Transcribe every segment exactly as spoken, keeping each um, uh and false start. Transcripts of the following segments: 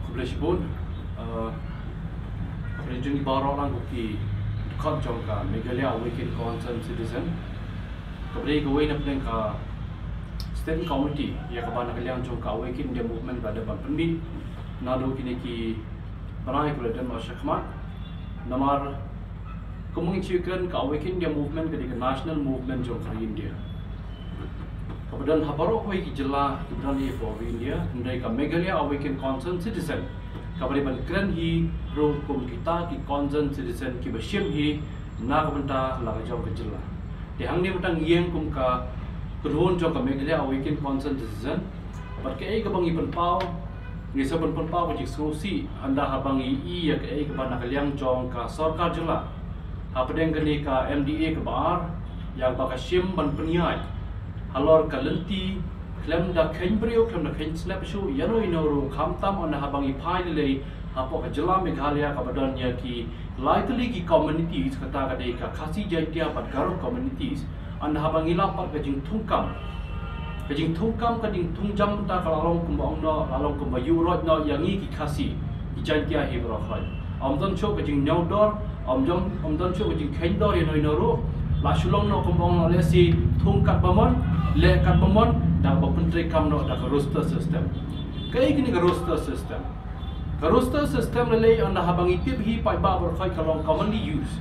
Khublei shibun. Uh, khublei jong i baroh lang ki dkhot jong ka Meghalaya Awaken Concerned Citizen. Khublei kawei na pdeng ka State Committee ïa kaba na ka liang jong ka Awaken India Movement ba dei ban pynmih naduh kine ki bnai kaba la dep noh shakhmat. Namar kum ngi shu kren ka Awaken India Movement ka dei ka national movement jong ka ri India. Kaba don ha baroh kawei ki jylla kiba don ha baroh India, hynrei ka Meghalaya Awaken Concerned Citizen kaba dei ban kren hi ruh kum kita ki concerned citizen kiba shim hi na ka bynta la ka jong ka jylla. Te hangne mynta ngi ïeng kum ka kynhun jong ka Meghalaya Awaken Concerned Citizen, bad kaei kaba ngi pynpaw, ngi sa pynpaw ka jingsngewsih ynda haba ngi i ïa kaei kaba na ka liang jong ka sorkar jylla hapdeng kane ka M D A kaba ar, ïa kaba ka shim ban pynïaid halor ka lynti khlem da kheiñ briew, khlem da kheiñ snep shuh ïano ïano ruh, khamtam ynda haba ngi phai lei lei hapoh ka jylla Meghalaya kaba don ïa ki lai tylli ki communities, kata ka dei ka Khasi, Jaintia bad Garo communities. Ynda haba ngi lap pat ka jingthungkam, ka jingthungkam, ka jingthungjam mynta ka la long kumba ong noh, la long kumba ïuh roit noh ïa ngi ki Khasi, ki Jaintia hi baroh khoit. Ym don shuh ka jingñiewdor, ym don, ym don shuh ka jingkheiñdor ïano ïano ruh. La shu long noh kumba ong noh, lehse thung katba mon, leh katba mon, da kaba pyntreikam noh da ka roster system. Kaei kane ka roster system? Ka roster system lei lei ynda haba ngi tip hi paidbah baroh khoit ka long commonly used.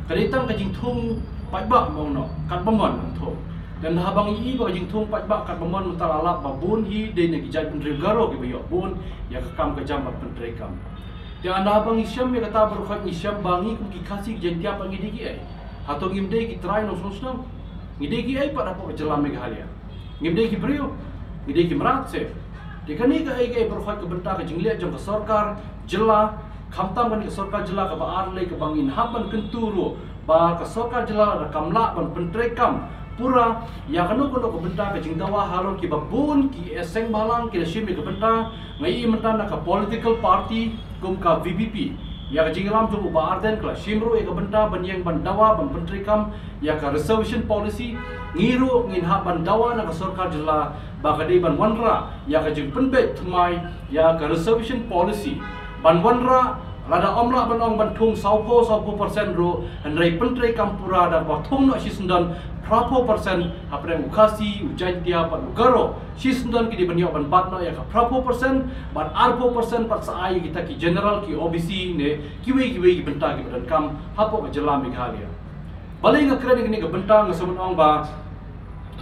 Ka dei tang ka jingthung paidbah, ong noh, katba mon ong thung. Te ynda haba ngi i ba ka jingthung paidbah katba mon, mynta la lap ba bun hi dei na ki jaitbynriew Garo kiba ïoh bun ïa ka kam ka jam bad pyntreikam. Te ynda haba ngi shem ïa kata baroh khoit, ngi shem ba ngi kum ki Khasi, ki Jaintia pat ngi dei kiei? Hato ngim dei ki trai nongshong shnong? Ngi dei kiei pat hapoh ka jylla Meghalaya? Ngim dei ki briew, ngi dei ki mrad se. Te kane kaei kaei baroh khoit ka bynta ka jingleh jong ka sorkar jylla, khamtam kane ka sorkar jylla kaba ar lei kaba ngin hap ban kyntu ruh ba ka sorkar jylla lada kam lah ban pyntreikam pura ïa kano kano ka bynta ka jingdawa halor kiba bun ki seng bhalang ki la shim ïa ka bynta. Nga i mynta na ka political party kum ka V P P, ïa ka jingïalam jong u Bah Ardent ka la shim ruh ïa ka bynta ban ïeng ban dawa ban pyntreikam ïa ka reservation policy. Ngi ruh ngin hap ban dawa na ka sorkar jylla ba ka dei ban wanrah ïa ka jingpynbeit thymmai ïa ka reservation policy, ban wanrah lada ym lah ban ong ban thung sawphew, sawphew percent ruh, hynrei pyntreikam pura da kaba thung noh shisyndon phraphew percent hapdeng u Khasi, u Jaintia bad u Garo. Shisyndon ki dei ban ïoh ban bat noh ïa ka phraphew percent, bad arphew percent pat sa ai ïa kita ki general, ki O B C ne kiwei kiwei ki bynta kiba donkam hapoh ka jylla Meghalaya. Balei nga kren ïa kane ka bynta? Nga sngewbha ban ong ba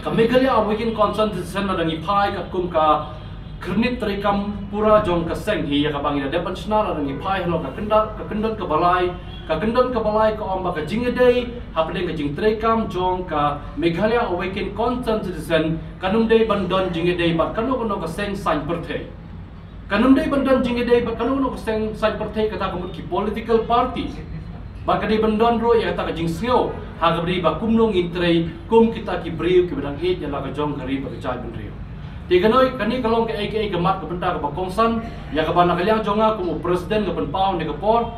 ka Meghalaya Awaken Concerned Citizen lada ngi phai katkum ka khyrnit treikam pura jong ka seng hi ïa kaba ngi la dep ban shna, lada ngi phai halor ka kyndon, ka kyndon kaba lai, ka kyndon kaba lai ka ong ba ka jingïadei hapdeng ka jingtreikam jong ka Meghalaya Awaken Concerned Citizen kan ym dei ban don jingïadei bad kano kano ka seng saiñ pyrthei. Kan ym dei ban don jingïadei bad kano kano ka seng saiñ pyrthei, kata ka mut ki political party. Bad ka dei ban don ruh ïa kata ka jingsngew ha kaba ri ba kumno ngin trei kum kita ki briew kiba dang ïeit ïa la ka jong ka ri bad ka jaitbynriew. Te kane, kane ka long kaei kaei ka mat ka bynta kaba kongsan ïa kaba na ka liang jong nga kum u president nga pynpaw ne ka por.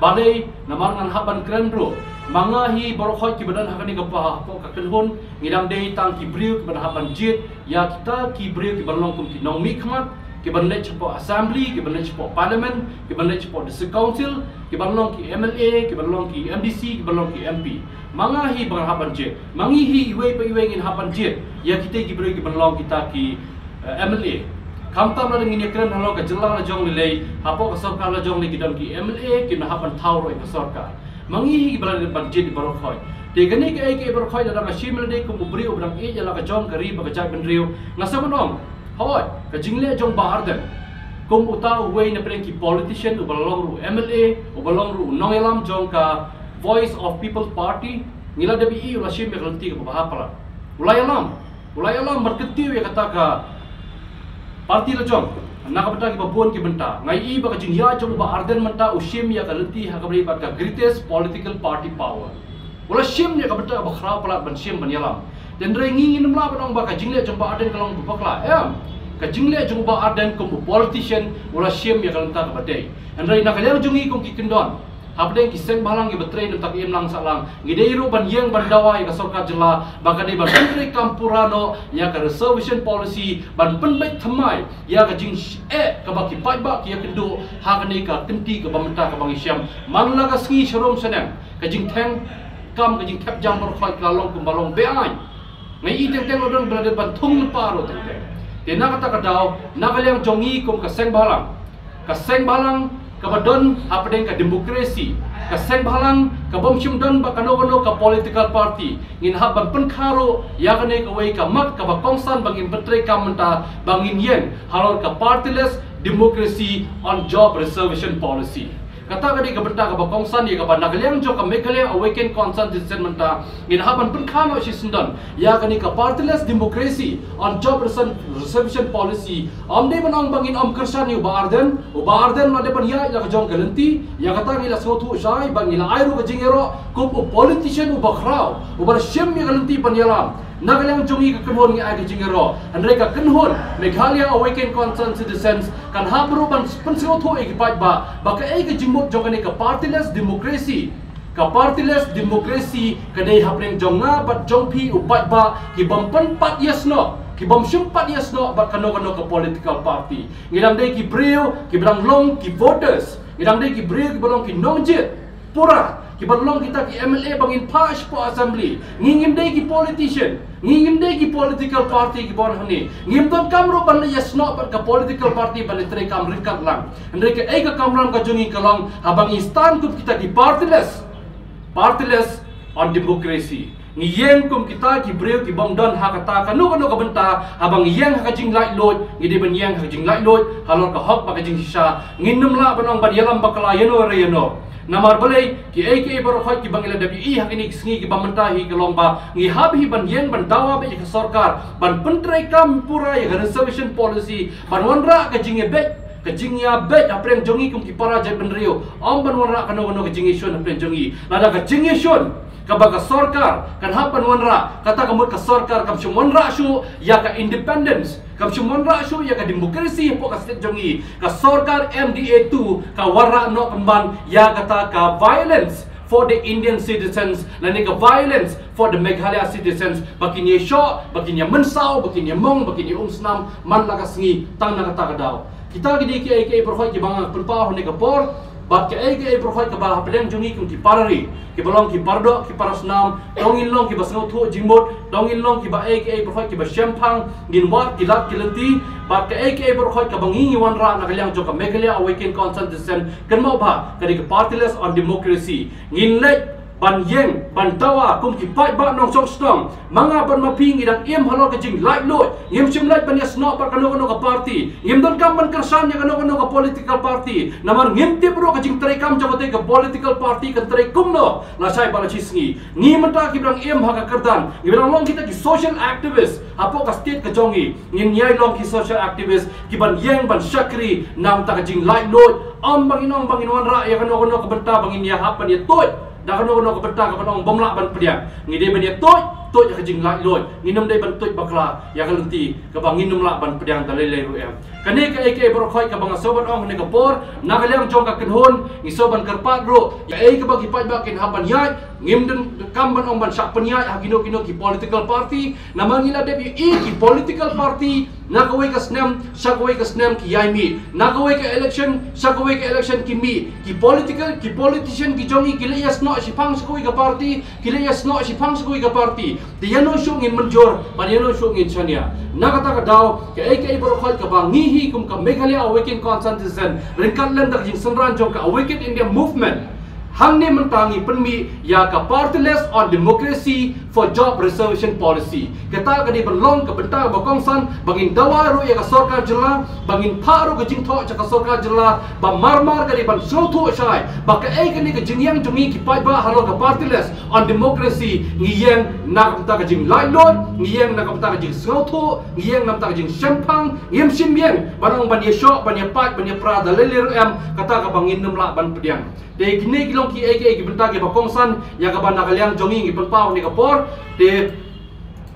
Balei? Namar ngan hap ban kren ruh, ma nga hi baroh khoit kiba don ha kane ka pa, hapoh ka kynhun, ngi dang dei tang ki briew kiba hap ban jied ïa kita ki briew kiba long kum ki nongmihkhmat, kiba leit shapoh assembly, kiba leit shapoh parliament, kiba leit shapoh district council, kiba long ki M L A, kiba long ki M D C, kiba long ki M P. Ma nga hi ba ngan hap ban jied, ma ngi hi iwei pa iwei ngin hap ban jied ïa kita ki briew kiba long kita ki, eh, M L A. Khamtam lada ngin ïa kren halor ka jylla la jong lei lei, hapoh ka sorkar la jong lei ki don ki M L A kiba hap ban thaw ruh ïa ka sorkar. Ma ngi hi ba la dep ban jied baroh khoit. Te kane kaei kaei baroh khoit lada nga shim lade kum u briew uba dang ïeit ïa la ka jong ka ri bad ka jaitbynriew, nga sngewbha ban ong, hooid, ka jingleh jong Bah Ardent kum uta uwei na pdeng ki politician uba la long ruh u M L A, uba long ruh u nongïalam jong ka Voice of People Party, ngi la dep ïohi u la shim ïa ka lynti kaba bha palat. U la ïalam, u la ïalam bad kyntiew ïa kata ka party la jong na ka bynta kiba bun ki bynta. Nga ïohi ba ka jingïaid jong u Bah Ardent mynta u shim ïa ka lynti ha kaba ri bad ka greatest political party power. U la shim ïa ka bynta kaba khraw palat ban shim ban ïalam. Te hynrei ngi ngim lah ban ong ba ka jingleh jong u Bah Ardent ka long kaba bakla. Em, ka jingleh jong u Bah Ardent kum u politician u la shim ïa ka bynta kaba dei. Hynrei na ka liang jong ngi kum ki kyndon, Hapdeng ki seng bhalang kiba trei na ka bynta ka imlang sahlang, ngi dei ruh ban ïeng ban dawa ïa ka sorkar jylla ba ka dei ban pyntreikam pura noh ïa ka reservation policy, ban pynbeit thymmai ïa ka jingeh kaba ki paidbah ki ïakynduh ha kane ka kynti kaba mynta kaba ngi shem. Man la ka sngi sharum shaneng, ka jingtheng kam, ka jingthep jam baroh khoit ka la long kumba long be-aiñ. Ngi i teng teng la don ba la dep ban thung lypa ruh teng teng. Te na kata ka daw, na ka liang jong ngi kum ka seng bhalang, ka seng bhalang kaba don hapdeng ka demokrasi, ka seng bhalang kabym shym don bad kano kano ka political party, ngin hap ban pynkha ruh ïa kane kawei ka mat kaba kongsan ba ngin pyntreikam mynta, ba ngin ïeng halor ka partyless democracy on job reservation policy. Kata ka dei ka bynta kaba kongsan ïa kaba na ka liang jong ka Meghalaya Awakened Concerned Citizen mynta ngin hap ban pynkha noh shisyndon ïa kane ka partyless democracy on job reser-, reservation policy. Ym dei ban ong ba ngin ym kyrshan ïa u Bah Ardent, u Bah Ardent la dep ban ïaid la ka jong ka lynti, ïa kata ngi la sngewthuh shai bad ngi la ai ruh ka jingïaroh kum u politician uba khraw, uba la shim ïa ka lynti ban ïalam. Na ka liang jong ngi ka kynhun ngi ai ka jingïaroh. Hynrei ka kynhun Meghalaya Awakened Concerned Citizens kan hap ruh ban pynsngewthuh ïa ki paidbah ba kaei ka jingmut jong kane ka partyless democracy. Ka partyless democracy ka dei hapdeng jong nga bad jong phi u paidbah, kibym pynpat ïasnoh, kibym shym pat ïasnoh bad kano kano ka political party. Ngi dang dei ki briew kiba dang long ki voters. Ngi dang dei ki briew kiba long ki nongjied pura, kiba long kita ki M L A ba ngin phah shapoh assembly. Ngi ngim dei ki politician, ngi ngim dei ki political party kiba wan hangne. Ngim donkam ruh ban leit ïasnoh bad ka political party ban leit treikam ryngkat lang. Hynrei kaei ka kamram ka jong ngi ka long haba ngi stand kum kita ki partyless, partyless on democracy. Ngi ïeng kum kita ki briew kibym don ha kata kano kano ka bynta, haba ngi ïeng ha ka jinglaitluid, ngi dei ban ïeng ha ka jinglaitluid halor ka hok bad ka jingshisha. Ngin ym lah ban ong ban ïalam bakla ïano re ïano. Namar balei, kiei kiei baroh khoit kiba ngi la dep ïohi ha kine ki sngi kiba mynta hi ka long ba ngi hap hi ban ïeng ban dawa beit ïa ka sorkar ban pyntreikam pura ïa ka reservation policy, ban wanrah ka jingïabeit, ka jingïabeit hapdeng jong ngi kum ki para jaitbynriew, ym ban wanrah kano kano ka jingïashun hapdeng jong ngi. Lada ka jingïashun kaba ka sorkar kan hap ban wanrah, kata ka mut ka sorkar kam shym wanrah shuh ïa ka independence, kam shym wanrah shuh ïa ka democracy hapoh ka state jong ngi. Ka sorkar M D A two ka wanrah noh pynban ïa kata ka violence for the Indian citizens, lane ka violence for the Meghalaya citizens, ba kin ïashoh, ba kin ïamynsaw, ba kin ïamong, ba kin ïaumsnam man la ka sngi tang na kata ka daw. Kita ki dei kiei kiei baroh khoit kiba nga pynpaw ha kane ka por. Bad kiei kiei baroh khoit kaba hapdeng jong ngi kum ki para ri, kiba long ki para doh, ki para snam, to ngin long kiba sngewthuh jingmut, to ngin long kiba, kiei kiei baroh khoit kiba shemphang, ngin wad ki lad ki lynti. Bad kiei kiei baroh khoit kaba ngi ngi wanrah na ka liang jong ka Meghalaya Awakened Concerned Citizen, kynmaw ba ka dei ka partyless on democracy. Ngin leit ban ïeng ban dawa kum ki paidbah nongshong shnong. Ma nga bad ma phi ngi dang im halor ka jinglaitluid. Ngim shym leit ban ïasnoh bad kano kano ka party. Ngim donkam ban kyrshan ïa kano kano ka political party. Namar ngim tip ruh ka jingtreikam jong kata ka political party kan trei kumno lashai bad lashisngi. Ngi mynta kiba dang im ha ka kyrdan, ngi ba dang long kita ki social activist hapoh ka state ka jong ngi. Ngin ïai long ki social activist kiban ïeng ban shakri na ka bynta ka jinglaitluid. Ym ba ngin ong ba ngin wanrah ïa kano kano ka bynta ba ngin ïahap ban ïatuid da kano kano ka bynta kaban ong bym lah ban pdiang. Ngi dei ban ïatuid, tuid ïa ka jinglaitluid. Ngin ym dei ban tuid bakla ïa ka lynti kaba ngin ym lah ban pdiang da lei lei ruh em. Kane kaei kaei baroh khoit kaba nga sngew ban ong ha kane ka por, na ka liang jong ka kynhun ngi sngew ban kyrpad ruh ïa kaei kaba ki paidbah kin hap ban ïaid. Ngim donkam ban ong ban shah pynïaid ha kino kino ki political party. Namar ngi la dep ïohi ki political party na kawei ka snem sha kawei ka snem ki ïai mih, na kawei ka election sha kawei ka election ki mih. Ki political, ki politician ki jong ngi ki leit ïasnoh shiphang sha kawei ka party, ki leit ïasnoh shiphang sha kawei ka party. Te ïano shuh ngin mynjur bad ïano shuh ngin shaniah? Na kata ka daw, kaei kaei baroh khoit kaba ngi hi kum ka Meghalaya Awakened Concerned Citizen, ryngkat lem da ka jingsynran jong ka Awakened India Movement, hangne mynta ngi pynmih ïa ka partyless on democracy for job reservation policy. Kata ka dei ban long ka bynta ba kongsan ba ngin dawa ruh ïa ka sorkar jylla, ba ngin phah ruh ka jingthoh sha ka sorkar jylla, ba mar mar ka dei ban sngewthuh shai ba kaei kane ka jingïeng jong ngi ki paidbah halor ka partyless on democracy, ngi ïeng na ka bynta ka jinglaitluid, ngi ïeng na ka bynta ka jingsngewthuh, ngi ïeng na ka bynta ka jingshemphang. Ngim shym ïeng ban ong ban ïashoh, ban ïapait, ban ïapra da lei lei ruh em, kata kaba ngin ym lah ban pdiang. Te kine ki long kiei kiei ki bynta kiba kongsan ïa kaba na ka liang jong ngi ngi pynpaw ha kane ka por. Te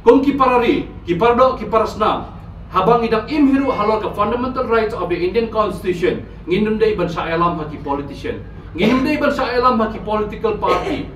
kum ki para ri, ki para doh, ki para snam, haba ngi dang im hi ruh halor ka fundamental rights of the Indian Constitution, ngin ym dei ban shah ïalam ha ki politician. Ngim dei ban shah ïalam ha ki political party.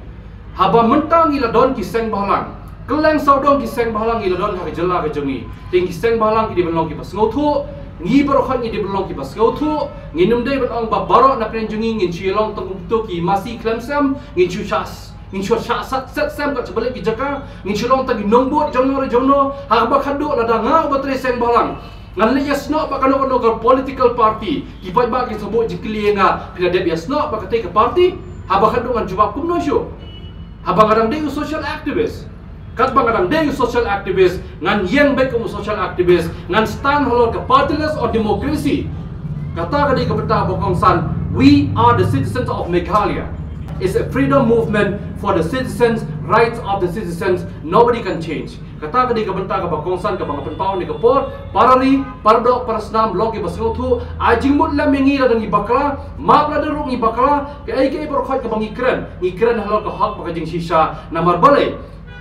Haba mynta ngi la don ki seng bhalang, kylleng sawdong ki seng bhalang ngi la don ha ka jylla ka jong ngi. Te ki seng bhalang ki dei ban long kiba sngewthuh. Ngi baroh ngi dei ban long kiba sngewthuh. Ngim dei ban ong ba baroh na pdeng jong ngi ngin shu ïalong tang kumto ki masi khlem sem, ngin shu shah ngin shu shah sat set sem ka jingbarit ki jaka, ngin shu long tang ki nongbud jong no re jong no. Haba khadduh lada nga uba trei seng bhalang ngan leit ïasnoh bad kano kano ka political party, ki paidbah kin sa buh jingkylli ïa nga, phi la dep ïasnoh bad katei ka party? Haba khadduh ngan jubab kumno shuh? Haba nga dang dei u social activist. Katba nga dang dei u social activist, ngan ïeng beit kum u social activist, ngan stand halor ka partyless or democracy. Kata ka dei ka bynta ba kongsan, we are the citizens of Meghalaya. It's a freedom movement for the citizens, rights of the citizens. Nobody can change. Kata ka dei ka bynta kaba kongsan kaba nga pynpaw ne ka por, para ri, para doh, para snam, long kiba sngewthuh, ai jingmut lem ïa ngi lada ngi bakla, map lada ruh ngi bakla, kaei kaei baroh kaba ngi kren, ngi kren halor ka hok bad ka jingshisha, namar balei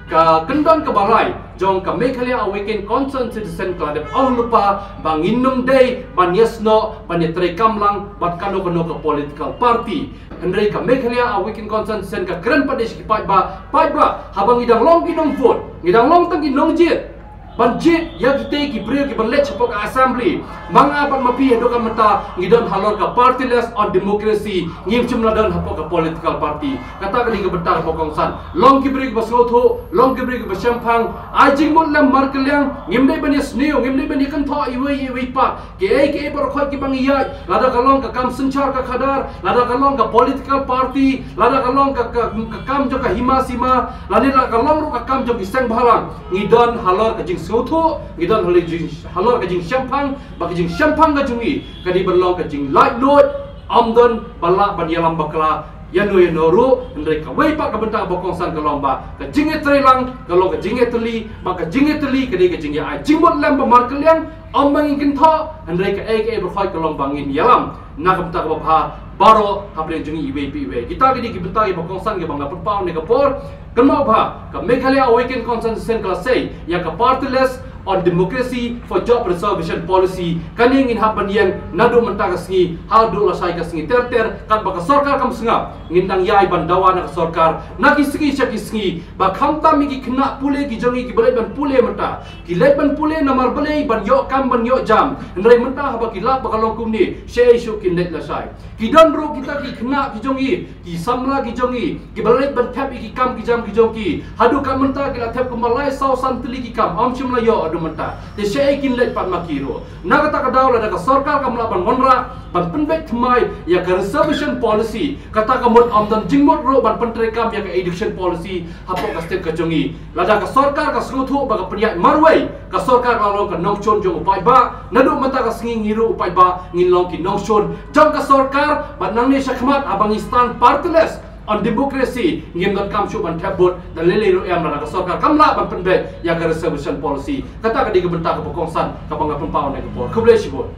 ka kyndon kaba lai jong ka Meghalaya Awakened Concerned Citizen ka la dep ong lypa ba ngin ym dei ban ïasnoh ban ïatrei kam lang bad kano kano ka political party. Hynrei ka Meghalaya Awakened Concerned Citizen ka kren pat ïa ki paidbah, paidbah, haba ngi dang long ki nongvote, ngi dang long tang ki nongjied, ban jied ïa kitei ki briew kiban leit shapoh ka assembly, ma nga bad ma phi haduh ka mynta ngi don halor ka partyless on democracy, ngim shym la don hapoh ka political party. Kata ka dei ka bynta kaba kongsan, long ki briew kiba sngewthuh, long ki briew kiba shemphang, ai jingmut lem markylliang, ngim dei ban ïasniew, ngim dei ban ïakynthoh iwei ïa iwei pat. Kiei kiei baroh kiba ngi ïaid, lada ka long ka kam synshar ka khadar, lada ka long ka political party, lada ka long ka, ka, ka kam jong ka hima sima, lane lada ka long ruh ka kam jong ki seng bhalang, ngi don halor ka jingsngewthuh, ngi don halor jing, halor ka jingshemphang, ba ka jingshemphang ka jong ngi ka dei ban long ka jinglaitluid, ym don ba lah ban ïalam bakla ïa no ïa no ruh. Hynrei kawei pat ka bynta ba kongsan ka long ba ka jingïatreilang ka long ka jingïatylli, ba ka jingïatylli ka dei ka jingïa ai jingmut lem ba markylliang, ym ba ngin kynthoh, hynrei kaei kaei baroh ka long ba ngin ïalam na ka bynta kaba bha baroh hapdeng jong ngi iwei pa iwei. Kita ki dei ki bynta kiba kongsan kiba nga pynpaw ne ka por. Kynmaw ba ka Meghalaya Awakened Concerned Citizen ka la sei ïa ka partyless on democracy for job reservation policy. Kane ngin hap ban ïeng naduh mynta ka sngi haduh lashai ka sngi ter ter, katba ka sorkar kam sngap. Ngin dang ïai ban dawa na ka sorkar na ki sngi sha ki sngi, ba khamtam ïa ki khynnah pule ki jong ngi kiba leit ban pule mynta, ki leit ban pule namar balei? Ban ïoh kam, ban ïoh jam. Hynrei mynta haba ki lap ba ka long kumne, shaei shuh kin leit lashai? Ki don ruh kita ki khynnah ki jong ngi, ki samla ki jong ngi, kiba leit ban thep ïa ki kam ki jam ki jong ki. Haduh ka mynta ki la thep kumba lai saw san tylli ki kam, ym shym la ïoh haduh mynta. Te shaei kin leit pat ma ki ruh? Na kata ka daw lada ka sorkar kam lah ban wanrah ban pynbeit thymmai ïa ka reservation policy, kata ka mut ym don jingmut ruh ban pyntreikam ïa ka education policy hapoh ka state ka jong ngi. Lada ka sorkar ka sngewthuh ba ka pynïaid marwei, ka sorkar ka la long ka nongshun jong u paidbah, naduh mynta ka sngi ngi ruh u paidbah ngin long ki nongshun jong ka sorkar. Bad nangne shakhmat haba ngi stand partyless on democracy, ngim donkam shuh ban thep vote da lei lei ruh em. Lada ka sorkar kam lah ban pynbeit ïa ka reservation policy. Kata ka dei ka bynta kaba kongsan kaba nga pynpaw ne ka por. Khublei shibun.